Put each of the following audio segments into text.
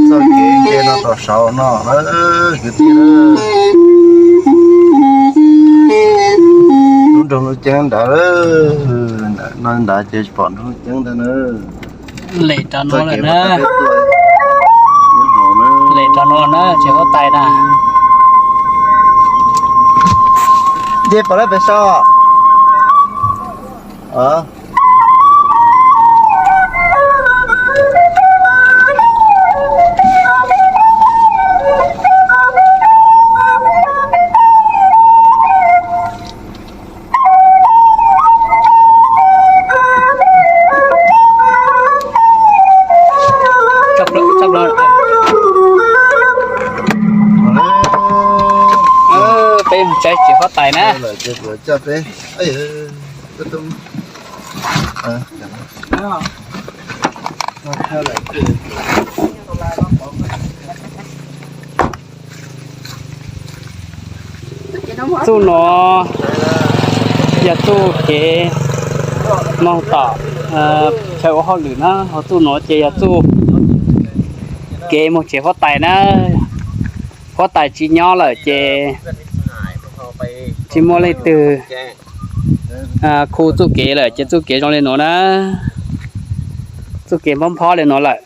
Txoj kev nce no tom saud no na, kwv tij na. Lub nroog Nuj Ceeb ntawd, no ntawd ces tsis pom nroog Nuj Ceeb ntag na. Lem rau no lawm na. Lem rau no na, tsev huab tais na. Nce pom lawm pem saud. Peb mus saib tsev huab tais na. Txuj no yog txuj kev moog tom chaw ua hauj lwm na, ho txuj no ces yog txuj kev moog tsev huab tais na. Huab tais tsis nyob lawm ces tsis muaj leej twg khu txuj kev lawm ces txuj kev zoo li nuav na. Txuj kev nphob nphob li nuav lawm.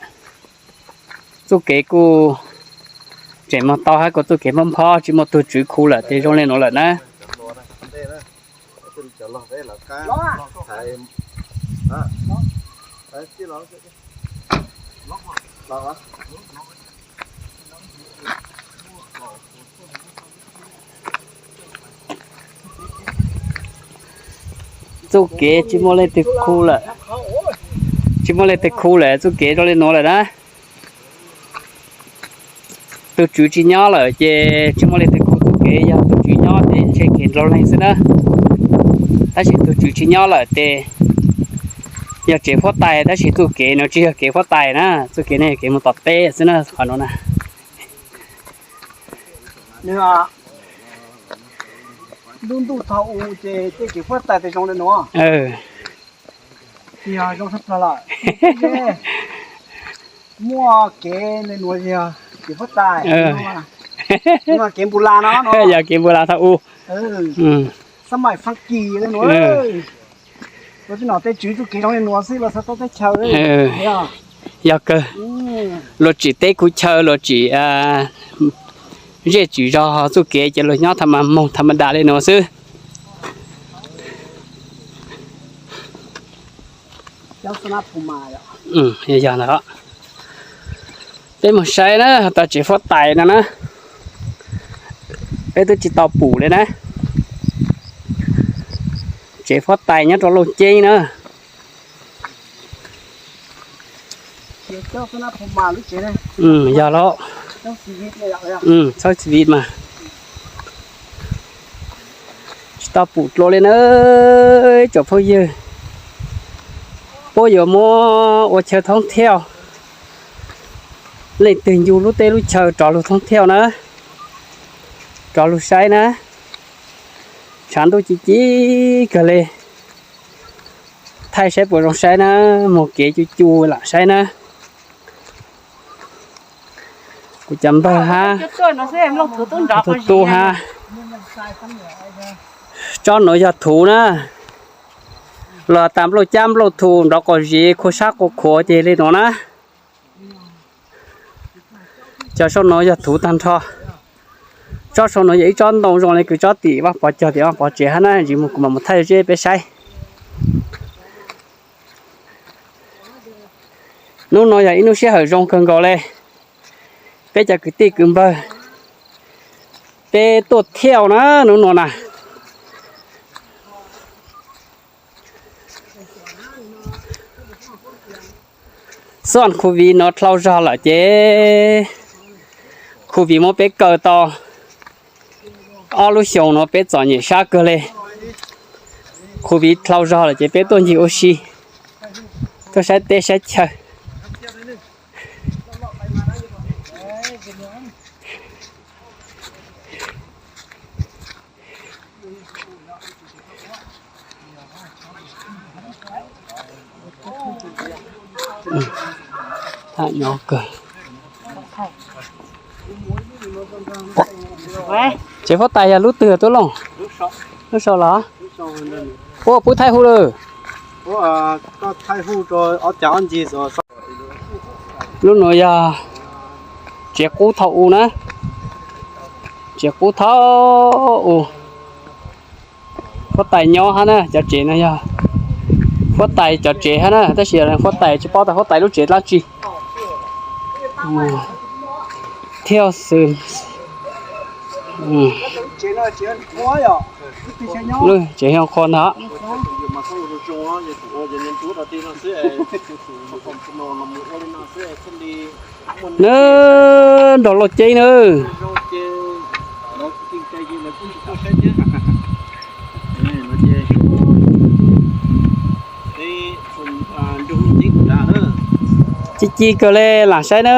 Txuj kev kuj tseem moog tau hab kuj txuj kev nphob nphob tsis muaj tug tswv khu lawm ces zoo li nuav lawm na. Txuj kev tsis muaj leej twg khu lawm, tsis muaj leej twg khu lawm, txuj kev zoo li nuav lawm na. Tug tswv tsis nyob lawm ces tsis muaj leej twg khu txuj kev, yog tug tswv nyob ces ntshe kev nrau leeg xwb na. Tab sis tus tswv tsis nyob lawm ces yog tsev huab tais, tab sis txoj kev no tsis yog kev huab tais na, txoj kev no yog kev mus tom teb xwb na, qhov no na. Ntuj ntuj thaum u ces tej kev huab tais tas zoo li nuav. Yog zoo tshaj plaws lawm. Muaj kev li nuav yog kev huab tais, kev npus las no, yog kev npus las thaum u. Xab maim Fab Kis li nuav. Luag tsis nom tej tswv txuj kev zoo li nuav xwb los xav tau teb chaws. Yog kawg, luag tsim teb kuv chaw, luag tsim zej tsim zog txuj kev ces luag nyob tham mas moog tham mas das li nuav xwb. Yog ntawd, peb mus saib na, tau tsev huab tais no na, peb twb tsis tau pum li na. Tsev huab tais nyob rau Looj Ceeb na. Yog los, txhob txwv mas tsis tau pum dlua li na. Ib tsoom phooj ywg, puab yuav muab ua chaw thoob thiauj, leej twg ncu lub teb lub chaw rov lug thoob thiauj na, rov lug saib na. Tshav ntuj ci ci kawg li, thaij saib puas zoo saib na, mus kev cu cu lam saib na. Kuv cov npawg hab, tub hab, tsob nuav yog thuv na, los tas nplooj cab nplooj thu nrov quas zis khua sab quas khuav ces li nuav na. Cov sau nuav yog thuv tag nrho. Tsob sau nuav yog ib tsob ntoo zoo li kws tsob tim Vaj Pov cog tim Vaj Pov tsev hab na, ntsis mus kuv mam mus thaij zeb peb saib. Hnub no yog ib hnub sij hawm zoo kawg nkaus li. Peb cov kwv tij kwv npawg, peb tuaj thiauj na hnub no na. Xob Covid no dlhau zog lawm ces Covid muab peb kaw tau ob lub xyoo no peb txom nyem sab kawg li. Covid dlhau zog lawm ces peb tuaj ncig ua si, tuaj saib teb saib chaw. Tsev huab tais yog lub twg Tub Looj? Lub sau los? Ua pub thaij hu lawm. Lub nuav yog tsev qub thaum u na, tsev qub thaum u. Huab tais nyob hab na, cov tsev no yog huab tais cov tsev hab na, tab sis huab tais tsis paub tas huab tais lub tsev dlaab tsi. Thiauj xwm, lub tsev xyoo qhuav ntag. Na, nrog Lauj Ceeb na. Ci ci kawg li, lam saib na.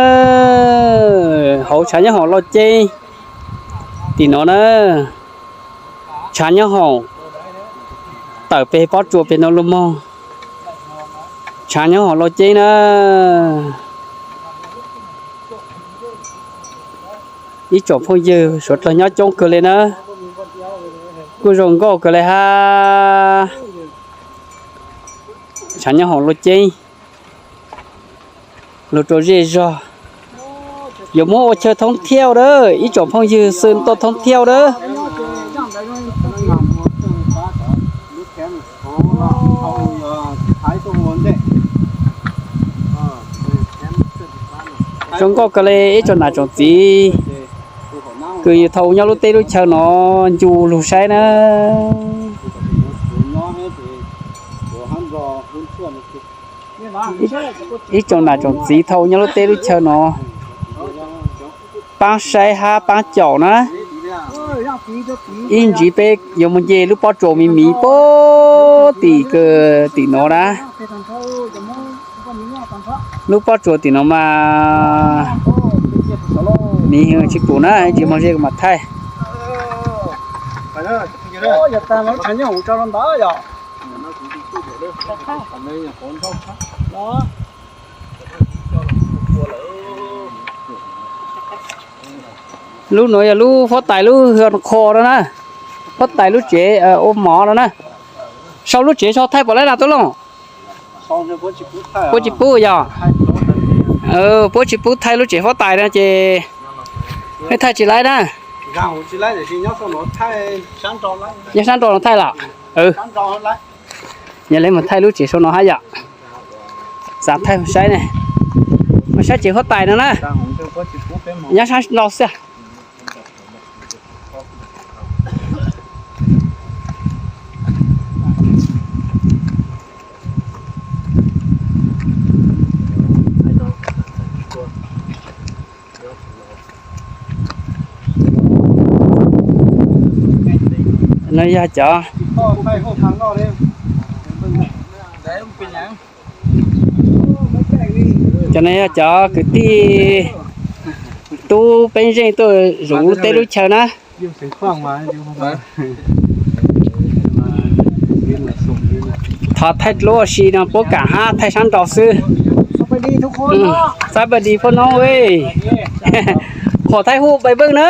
Hauv tshav nyob hoom Lauj Ceeb tim no na. Tshav nyob hoom tawm peg pob tsuas peg no lug moog. Tshav nyob hoom Lauj Ceeb na. Ib tsoom phooj ywg suav dlawg nyob coob kawg li na, kuj zoo nkauj kawg li hab. Tshav nyob hoom Lauj Ceeb, lug rua zej zog, yuav muab ua chaw thoob thiauj dawb, ib tsoom phooj ywg xwb tuaj thoob thiauj dawb. Zoo nkauj kawg li ib tsoom nam tsoom txiv kws yug thaum nyob lub teb lub chaw no ncu lug saib na. Ib tsoom nam tsoom txiv thaum nyob lub teb lub chaw no paab saib hab paab caum na. Ib ntsis peb yuav mus nce lub pob tsuas miv miv puag tim kawg tim no na. Lub pob tsuas tim no mas miv heev tsis pum na, ib ntsis mog ze kuv mam thaij. Lub nuav yog lub huab tais lub hwj qho no na, huab tais lub tsev ua mov no na. Sau lub tsev sau thaij pom lawm na Tub Looj? Puab tsis pub yog? Puab tsis pub thaij lub tsev huab tais no ces peb thaij tsis laib na. Nyob sab nraud no thaij los? Yog li mus thaij lub tsev sau no hab yom. Xav thaij saib ne, mus saib tsev huab tais no na. Nyob sab nraud xwb. No yog cov, cov no yog cov kwv tij tub peb zeej tuaj zuv lub teb lub chaw na. Thov thaij dluab ua si no puab kaam hab thaij sab nraud xwb. Xab pab di puab noob, qhov thaij huj pais npwj na.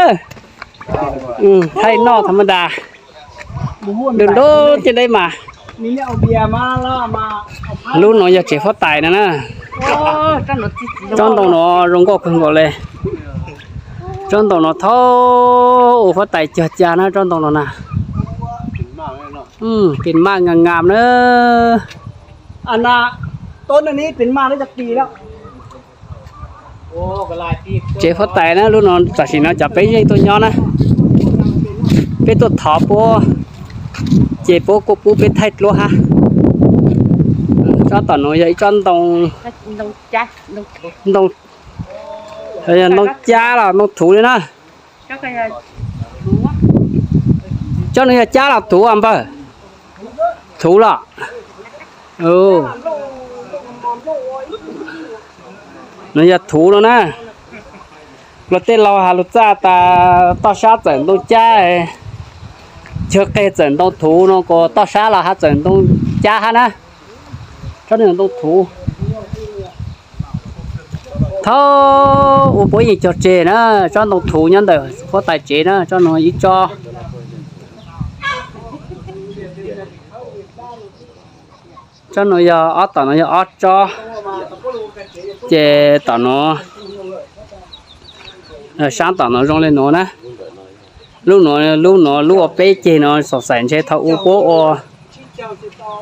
Thaij noj tham ma das, nrub nrub tej deb mas. Lub no yog tsev huab tais no na. Tsob ntoo no zoo nkauj kawg nkaus le. Tsob ntoo no thaum ua huab tais cog ca na tsob ntoo no na. Pes maj ngam ngam na. Tsev huab tais na, lub no tam sim no cov peb yeej tuaj nyob na. Peb tuaj thov puab, ces puab kuj pub peb thaij dluab hab. Tsob tom no yog ib tsob ntoo, ntoo, ntoo cab los ntoo thuv li na. Tsob no yog cab los thuv npawg? Thuv los? No yog thuv no na. Luag tej laug has lug txaj tas toj sab txawm ntoo cab, chaw qeg txawm ntoo thuv no, kuas toj sab los has txawm ntoo cab hab na. Tsob no ntoo thuv. Thaum ub puab yeej cog tseg na, tsob ntoo thuv nyob ntawm huab tais tsev na, tsob no ib tsob. Tsob no yog ob, tom no yog ob tsob, ces tom no, sab tom no zoo li nuav na. Lub nuav, lub nuav lub ua peb ceg no, xav xaim ntshe thaum ub puab ua,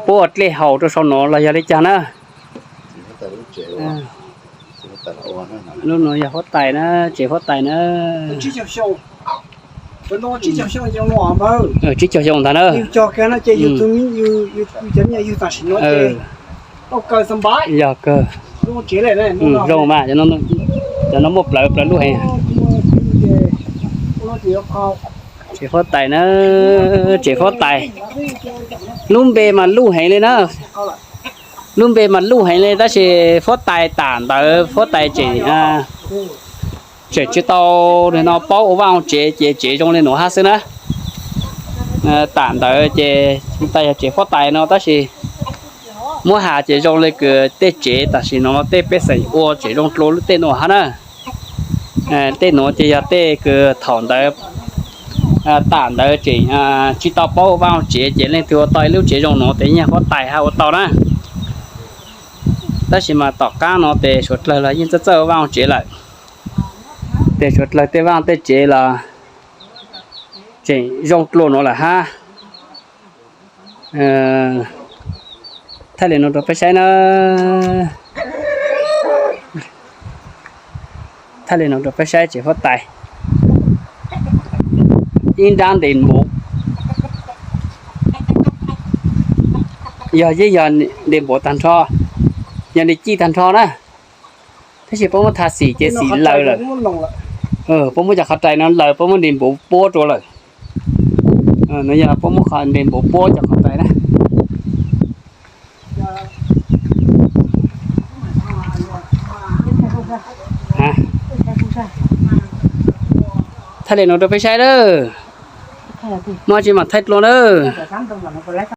puab ua dlej haus rau sau nuav los yog li cas na. Lub nuav yog huab tais na, tsev huab tais na. Tsib caug xyoo ntag na. Yog kawg, cov no muaj plawv plawv luj heev. Tsev huab tais na, tsev huab tais. Lub npe mas luj heev li na. Lub npe mas luj heev li tab sis huab tais tam ntawd huab tais tseem, tseem tsis tau no paub ua vaj ua tsev ces tsev zoo li nuav hab xwb na. Tam ntawd ces tais yog tsev huab tais no tab sis muab has ces zoo li kws tej tsev tam sim no tej pej xeem ua tsev zoo dlua lub tej nuav hab na. Tej nuav ces yog tej kws thaum ntawd, tam ntawd tseem tsis tau paub ua vaj ua tsev ces leej twg ua tau ib lub tsev zoo nuav tes yeej yog huab tais hab ua tau na. Tab sis mas tom qaab no tes suav dlawg los yeej txawj txawj ua vaj ua tsev lawm. Tes suav dlawg tej vaj tej tsev los tseem zoo dlua nuav lawm hab. Thaij li no rau peb saib na. Thaij li no rau peb saib tsev huab tais. Ib nrab ntes npuv, yog yeej yog ntes npuv tag nrho, yog ntes cij tag nrho na. Tab sis puab muab tha xim ces xim laws lawm. Puab muab cov qhov rais no laws, puab muab ntes npuv puab rua lawm. No yog puab muab qhov nres npaum puab cov qhov tais na. Thaij li no rau peb saib lawm. Muaj tsi mam thaij dlua nawb.